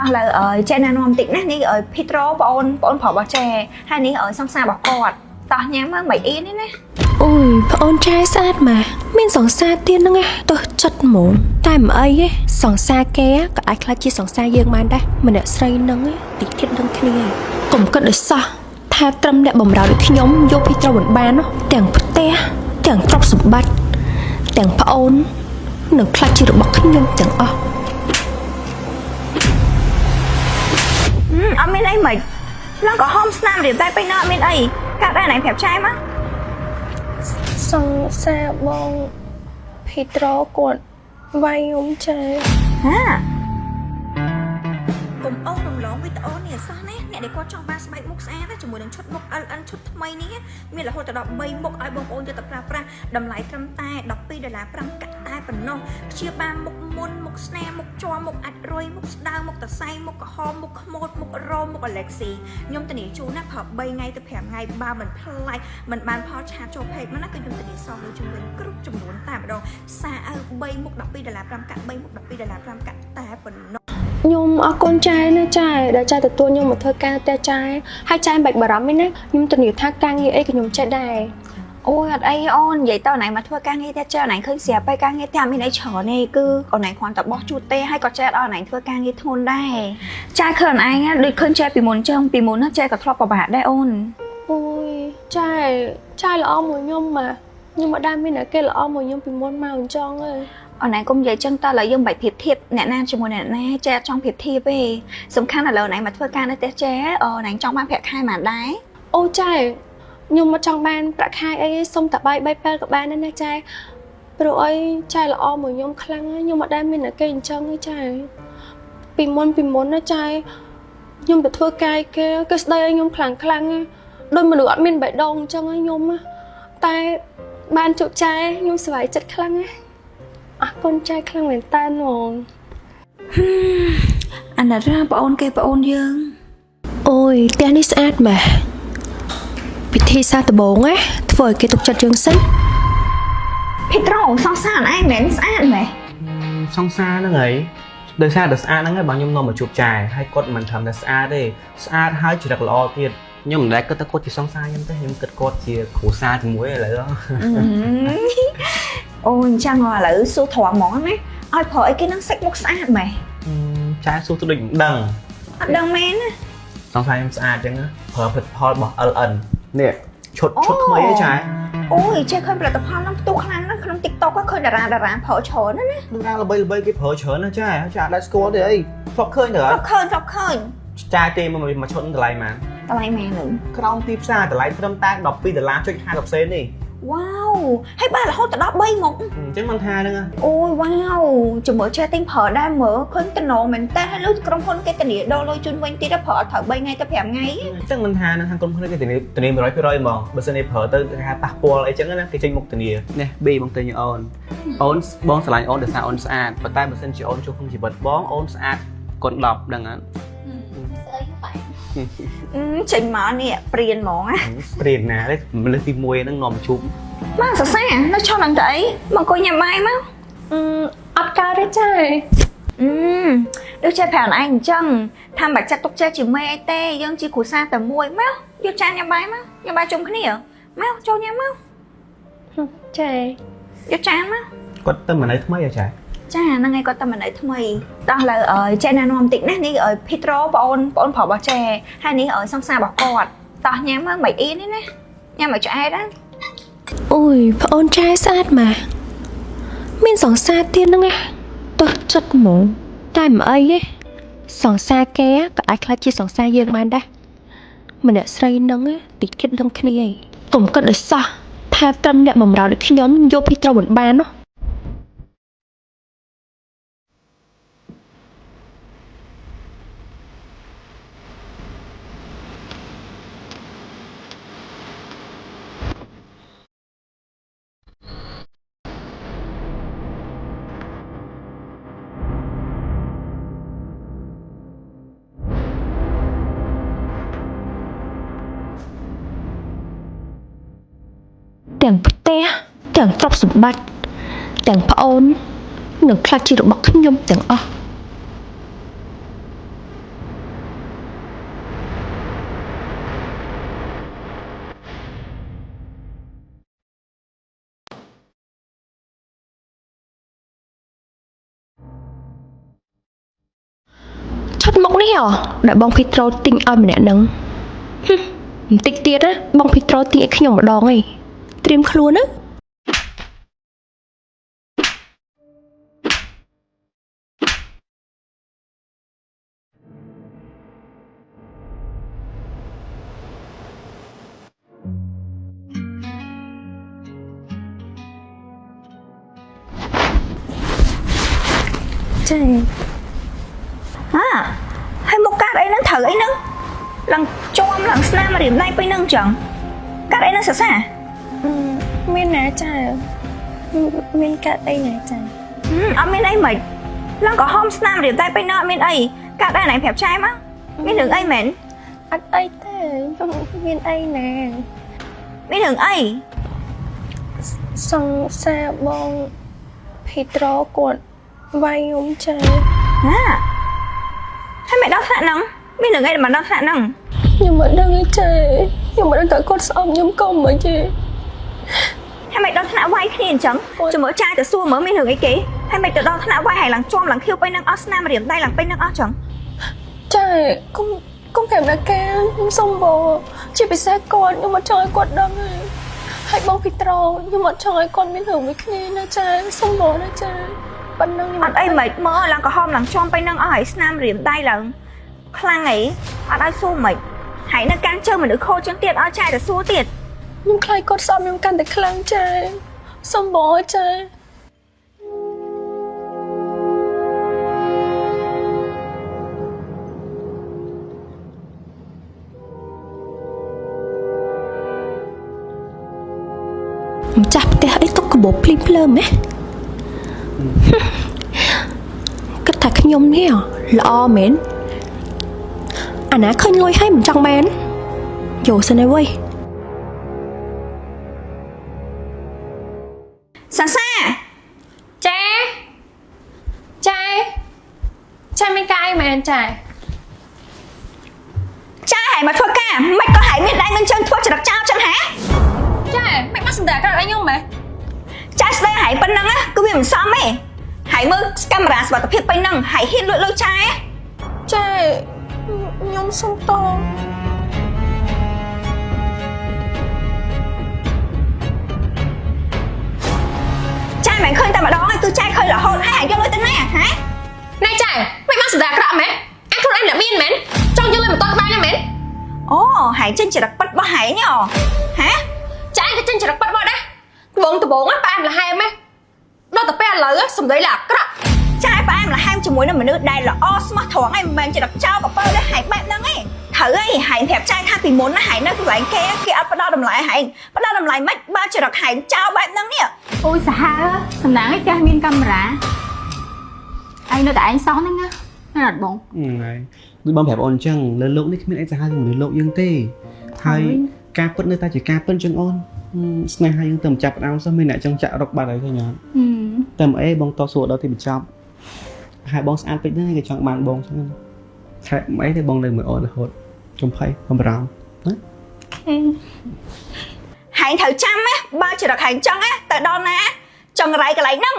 ឥឡូវអើយចេះណែនាំបន្តិចណានេះអើយភីត្រូបងអូនបងអូនប្រុសរបស់ចែហើយនេះអើយសង្សាររបស់គាត់តោះញ៉ាំមើលមិនអៀនទេណា អូយប្អូនចែស្អាតម៉ាស់មានសង្សារទៀតហ្នឹងណាទោះចិត្តហ្មងតែមិនអីទេសង្សារគេក៏អាចខ្លាចជាសង្សារយើងបានដែរម្នាក់ស្រីហ្នឹងឯងតិចទៀតដឹងគ្នាឯងកុំគិតដោយសោះថាត្រឹមអ្នកបំរើដូចខ្ញុំយកពីត្រូវមិនបាននោះទាំងផ្ទះទាំងទ្រព្យសម្បត្តិទាំងប្អូននឹងខ្លាចជារបស់ខ្ញុំទាំងអស់ ហឹមអត់មានអីមិនឡើងក៏ហមស្នាមរៀបតែពេញណាអត់មានអីកាត់ដែរណៃប្រាប់ចែមក សង្សារបងភីត្រូគាត់វាយខ្ញុំចា ហាកុំអូសរំលងវីដេអូនេះឲ្យសោះណាអ្នកដែលគាត់ចង់បានស្បែកមុខស្អាតណាជាមួយនឹងឈុតមុខ LN ឈុតថ្មីនេះមានរហូតដល់3មុខឲ្យបងប្អូនយកទៅប្រើប្រាស់តម្លៃត្រឹមតែ12ដុល្លារ5កាក់តែប៉ុណ្ណោះព្យាបាលមុខមុនមុខស្នាមមុខជាប់មុខអាចរុយមុខស្ដើងមុខតសៃមុខក្រហមមុខខ្មោចមុខរោមមុខអាឡេកស៊ីខ្ញុំធានាជូនណាប្រើ3ថ្ងៃទៅ5ថ្ងៃបើមិនប្លែកមិនបានផលឆាតចូលពេកមកណាគឺខ្ញុំធានាសងលុយជុំវិញគ្រប់ចំនួនតែម្ដងសារឲ្យ3មុខ12ដុល្លារ5កាក់3មុខ12ដុល្លារ5កាក់តែប៉ុណ្ណោះ ខ្ញុំអរគុណចែណាចែដែលចែទទួលខ្ញុំមកធ្វើការផ្ទះចែហើយចែមិនបាច់បារម្ភទេណាខ្ញុំធានាថាការងារអីក៏ខ្ញុំចេះដែរ អូយអត់អីអូននិយាយទៅអូនឯងមកធ្វើការងារតែចេះអូនឯងឃើញស្រាប់ហើយការងារតែអត់មានអីច្រើនទេគឺអូនឯងគ្រាន់តែបោះជូតទេហើយក៏ចេះដល់អូនឯងធ្វើការងារធ្ងន់ដែរចាឃើញអូនឯងណាដូចឃើញចេះពីមុនចឹងពីមុនណាចេះក៏ធ្លាប់ពិបាកដែរអូន អូយចែចែល្អមួយខ្ញុំម៉ាខ្ញុំមិនដែលមានអ្នកគេល្អមួយខ្ញុំពីមុនមកអញ្ចឹងទេ អូនឯងកុំនិយាយចឹងតើឥឡូវយើងមិនបាច់ប្រៀបធៀបអ្នកណាជាមួយអ្នកណាចេះអត់ចង់ប្រៀបធៀបទេសំខាន់ឥឡូវអូនឯងមកធ្វើការនៅផ្ទះចេះអូនឯងចង់បានប្រាក់ខែប៉ុន្មានដែរ អូចែខ្ញុំមកចង់បានប្រាក់ខែអីទេសុំតែបាយបីពេលក៏បានដែរណាចែព្រោះអីចែល្អមួយខ្ញុំខ្លាំងណាស់ខ្ញុំមិនដែលមានអ្នកគេអញ្ចឹងទេចែពីមុនពីមុនណាចែខ្ញុំទៅធ្វើការឲ្យគេគេស្ដីឲ្យខ្ញុំខ្លាំងខ្លាំងណាដូចមនុស្សអត់មានបេះដូងអញ្ចឹងឯងខ្ញុំណាតែបានជួបចែខ្ញុំសប្បាយចិត្តខ្លាំងណាស់អរគុណចែខ្លាំងមែនតើហ្មង អាណិតណាបងអូនគេបងអូនយើង អូយផ្ទះនេះស្អាតម៉ាស់ពិធីសាស្ត្រដំបូងណាធ្វើឲ្យគេទុកចិត្តយើងសិន ភីត្រូសង្សារអូនឯងមិនមែនស្អាតមែន សង្សារហ្នឹងហើយដោយសារតែស្អាតហ្នឹងហើយបងខ្ញុំនាំមកជួបចែហើយគាត់មិនត្រឹមតែស្អាតទេស្អាតហើយចរិតល្អទៀតខ្ញុំមិនដែលគិតថាគាត់ជាសង្សារខ្ញុំទេខ្ញុំគិតគាត់ជាគ្រួសារជាមួយឥឡូវហ៎ អូយអញ្ចឹងឥឡូវសួរត្រង់ហ្មងណាឲ្យប្រើអីគេនឹងសាច់មុខស្អាតម៉េះ ចែសួរទៅដូចមិនដឹង អត់ដឹងមែនណា សង្សារខ្ញុំស្អាតអញ្ចឹងណាប្រើផលិតផលរបស់ LN នេះឈុតឈុតថ្មីហ៎ចែ អូយចេះឃើញផលិតផលហ្នឹងផ្ទុះខ្លាំងណាស់ក្នុង TikTok ហ្នឹងឃើញតារាតារាប្រើច្រើនណាស់ណា តារាល្បីល្បីគេប្រើច្រើនណាស់ចែចែអត់ដែលស្គាល់ទេអីធ្លាប់ឃើញទៅអត់ ធ្លាប់ឃើញធ្លាប់ឃើញ ចែទេមកមួយឈុតហ្នឹងតម្លៃប៉ុន្មាន តម្លៃម៉ែនឹង ក្រោមទីផ្សារតម្លៃត្រឹមតែ12ដុល្លារចុច50សេននេះ វ៉ាវហើយបានរហូតទៅដល់3មុខ អញ្ចឹងមិនថាហ្នឹងហ៎ អូយវ៉ាវជំរឿចេះទិញប្រើដែរមើលឃើញតំណងមែនតើហើយលុយក្រុមហ៊ុនគេធានាដល់លុយជូនវិញទៀតប្រើអត់ត្រូវ3ថ្ងៃទៅ5ថ្ងៃ អញ្ចឹងមិនថានឹងខាងក្រុមហ៊ុនគេធានាធានា100%ហ្មងបើសិនជាប្រើទៅគេថាប៉ះពាល់អីចឹងណាគេចេញមុខធានានេះប៊ីបងទិញឲ្យអូនអូនបងស្រឡាញ់អូនដោយសារអូនស្អាតប៉ុន្តែបើសិនជាអូនជួបក្នុងជីវិតបងអូនស្អាតគុណ10ដឹងអត់ អឺចេញមកនេះព្រៀនហ្មងណា ព្រៀនណាទេមនុស្សទី1ហ្នឹងនាំជួប មកសរសើរនៅឈប់នឹងទៅអីមកអង្គុយញ៉ាំបាយមក អឺអត់កើតទេចែ អឺដូចចេះប្រាប់ឯងអញ្ចឹងថាមិនបាច់ចាត់ទុកចេះជាមេអីទេយើងជាគ្រួសារតែមួយមកយកចានញ៉ាំបាយមកញ៉ាំបាយជុំគ្នាមកចូលញ៉ាំមក ចែ យកចានមក គាត់ទៅមកនៅថ្មីហ៎ចា ចាហ្នឹងហើយគាត់តែមកនៅថ្មីតោះឥឡូវអើយចេះណែនាំបន្តិចណានេះអើយភីត្រូបងអូនបងអូនប្រុសរបស់ចេហើយនេះអើយសង្សាររបស់គាត់តោះញ៉ាំមើលមិនអៀនទេណាញ៉ាំឲ្យឆ្អែតណា អូយប្អូនចែស្អាតម៉ាស់មានសង្សារទៀតហ្នឹងណាទោះចិត្តហ្មងតែមិនអីទេសង្សារគេក៏អាចខ្លាចជាសង្សារយើងបានដែរម្នាក់ស្រីហ្នឹងណាតិចទៀតដឹងគ្នាឯងកុំគិតដោយសោះថាត្រឹមអ្នកបំរើដូចខ្ញុំយកពីត្រូវមិនបាននោះទាំងផ្ទះទាំងទ្រព្យសម្បត្តិទាំងប្អូននឹងខ្លាចជារបស់ខ្ញុំទាំងអស់ ឈុតមុខនេះហ៎ដែលបងភីត្រូទិញឲ្យម្នាក់ហ្នឹងហឹមបន្តិចទៀតណាបងភីត្រូទិញឲ្យខ្ញុំម្ដងឯងត្រៀមខ្លួនណា ចា ហាហើយមកកាត់អីហ្នឹងត្រូវអីហ្នឹងឡើងជាំឡើងស្នាមរៀមដៃពេញហ្នឹងចឹងកាត់អីហ្នឹងសាសា មានណាចាមានកាត់អីណាចា ហឹមអត់មានអីមិនឡើងក៏ហមស្នាមរៀមដៃពេញហ្នឹងអត់មានអីកាត់អីណៃប្រាប់ចែមកមានរឿងអីមែន អត់អីទេខ្ញុំមានអីណា មានរឿងអី សង្សារបងភីត្រូគាត់វាយខ្ញុំចា ហាហើយមិនដល់ថ្នាក់ហ្នឹងមានរឿងអីដែលមិនដល់ថ្នាក់ហ្នឹង ខ្ញុំមិនដឹងទេចាខ្ញុំមិនដឹងថាគាត់ស្អប់ខ្ញុំក៏មិនទេ ហើយមិនដល់ថ្នាក់វាយគ្នាអញ្ចឹងចាំមើលចាយទៅសួរមើលមានរឿងអីគេហើយមិនទៅដល់ថ្នាក់វាយហើយឡើងជាំឡើងខៀវពេញហ្នឹងអស់ស្នាមរៀមដៃឡើងពេញហ្នឹងអស់ចឹង ចាគុំគុំប្រាប់ណាគេខ្ញុំសុំបងជាពិសេសគាត់ខ្ញុំអត់ចង់ឲ្យគាត់ដឹងទេហើយបងភីត្រូខ្ញុំអត់ចង់ឲ្យគាត់មានរឿងមួយគ្នាណាចាសុំបងណាចាប៉ុណ្ណឹងខ្ញុំ អត់អីមិនមើលឡើងក្រហមឡើងជាំពេញហ្នឹងអស់ហើយស្នាមរៀមដៃឡើងខ្លាំងអីអត់ឲ្យសួរមិនហើយនៅកាន់ជើងមនុស្សខូចជាងទៀតឲ្យចាយទៅសួរទៀត ខ្ញុំខ្លាចគាត់ស្អប់ខ្ញុំកាន់តែខ្លាំងចាសុំបងចា ម្ចាស់ផ្ទះអីទុកកាបូបភ្លីងភ្លើមហ៎គិតថាខ្ញុំនេះហ៎ល្អមែនអាណាឃើញលុយហើយមិនចង់បានយកសិនហើយវ៉យ សាសា ចាចាចាមានកាយមែនចា ចាយហើយមកធ្វើការមិនក៏ហើយមានដៃមានជើងធ្វើចរិតចោលចឹងហ៎ ចាមិនមកសម្ដែងក្រោយឲ្យខ្ញុំមែន ចាយស្ដីហើយប៉ុណ្ណឹងណាគឺវាមិនសមទេហើយមើលកាមេរ៉ាសុវត្ថិភាពពេញហ្នឹងហើយហ៊ានលួចលុយចាយ ចាខ្ញុំសុំត ចាយមិនឃើញតែម្ដងទេគឺចាយឃើញរហូតហើយហើយយកលុយទៅណាហ៎ ណែចាមិនមកសម្ដែងក្រក់មែនអាខ្លួនឯងអ្នកមានមែនចង់យកលុយមកតក្បាលខ្ញុំមែន អូហើយចេញចរិតពិតរបស់ហែងនេះអូហ៎ ចាឯងក៏ចេញចរិតប៉ាត់មកដែរដបងដបងផ្អែមល្ហែមហ៎ដល់តែពេលឥឡូវសម្ដីឡាអាក្រក់ ចាយផ្អែមល្ហែមជាមួយនឹងមនុស្សដែលល្អស្មោះត្រង់ឯងមិនមែនចរិតចោលកពើដែរហែងបែបហ្នឹងឯងត្រូវឯងហែងប្រាប់ចាយថាពីមុនណាហែងនៅកន្លែងគេគេអត់ផ្ដល់តម្លៃហែងផ្ដល់តម្លៃមិនបើចរិតហែងចោលបែបហ្នឹងនេះ អូយសាហាវសំណាងឯងផ្ទះមានកាមេរ៉ាឯងនៅតែឯងសោះហ្នឹងណាមែនអត់បង ហ្នឹងហើយដូចបងប្រាប់អូនអញ្ចឹងលើលោកនេះគ្មានអីសាហាវជាងមនុស្សលោកយើងទេហើយការពិតនៅតែជាការពិតអញ្ចឹងអូនស្នេហាយើងទៅមិនចាប់ផ្ដើមសោះមានអ្នកចង់ចាក់រកបាត់ហើយឃើញអត់តែមិនអីបងតស៊ូដល់ទីបញ្ចប់ហើយបងស្អាតពេកហ្នឹងគេចង់បានបងអញ្ចឹងខែមិនអីទេបងនៅមួយអូនរហូតកំភៃកំរោណា ហែងត្រូវចាំណាបើចរិតហែងចឹងណាទៅដល់ណាចង្រៃកន្លែងហ្នឹង